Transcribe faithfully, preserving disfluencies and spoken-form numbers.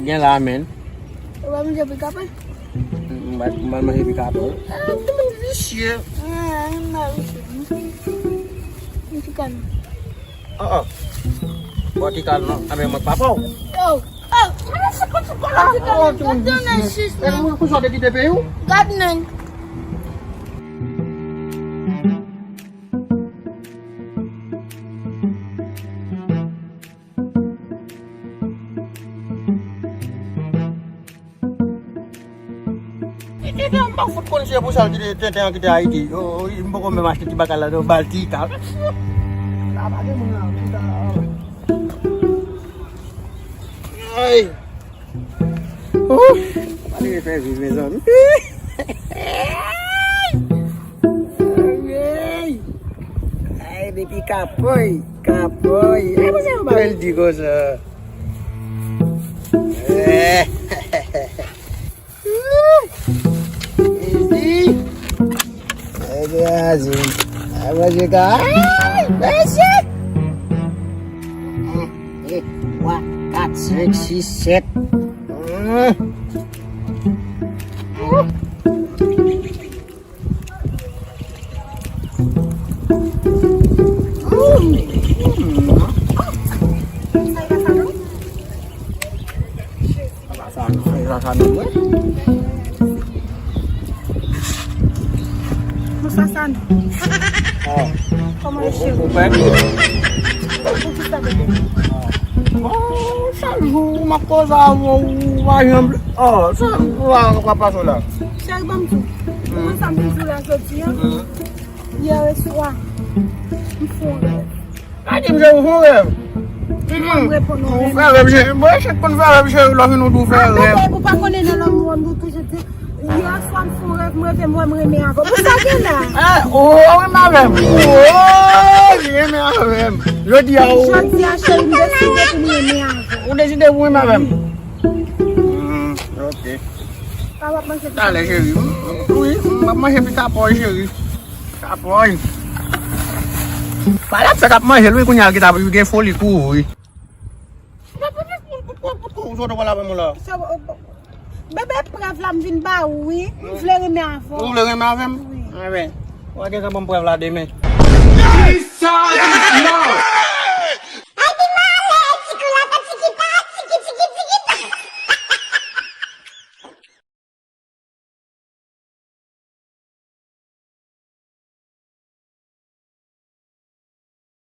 Gen la, men. Ou pa manje pika pwen? M pa, m pa manje pika pwen. Ah, ou moun visye. Ah, m pa visye. M ti kal. Ah, ah. Bon, ti kal non. Anben, mwen pa pa w. Oh, oh. Gad nen sis, men. Pou sa w te kite peyi w? Gad nen. E, e, e, m pa fout konn si se pou sa l kite tenten an kite Ayiti. Yo, m poko menm achte ti bagay la, yo ba l ti ka. Sa pa gen moun la, ti ka. Ay. Ouh. Pa li fè viv, mezanmi. Ay, ay. Ay, depi kapòy, kapòy. Ay, mwen se yon bagay l di konsa. Eh. Easy. Easy, easy. Ay, manje ka. Ay, mesye. Un, deux, trois, quatre, cinq, six, sept. Sa, sa, sa, non, mwen. Bon, sa, sa, non. Ah. Kòman e, cheri? Ou, ou pè? Poukisa, bebe? Oh, chak jou m ap koze avè w, ou pa janm. Oh, sa, ou pa, ou pa pase la. Cheri, ban m di w. Ou konn sa m vin di w la jodi a? Yè swa, m fè yon rèv. Pa di m se ou fè yon rèv. Ou fè rèv, cheri. Bon, chak konn fè rèv, cheri, lè w vin ou di w fè rèv. Bebe, ou pa konnen nan lanmou an, nou toujou di, yè swa m fè yon rèv, m reve m wè m renmen avè w. Pou sa gen la? Eh, ou renmen avè m? Oh, li renmen avè m. Jodi a, ou... Jodi a, cheri, m deside pou m renmen avè w. Ou deside pou renmen avè m? Hmm, ok. Sa w ap manje? Talè, cheri. Wi, m ap manje pita pòy, cheri. Kapòy. Pale ap fè k ap manje l, wi, kounye a l gen foli kou, wi. Ou sot ou pale avè m la. Bebe, prèv la m vin ba ou, wi. M vle renmen avè w. Ou vle renmen avè m? Wi. Anben, w a gen tan ban m prèv la demen. Kisa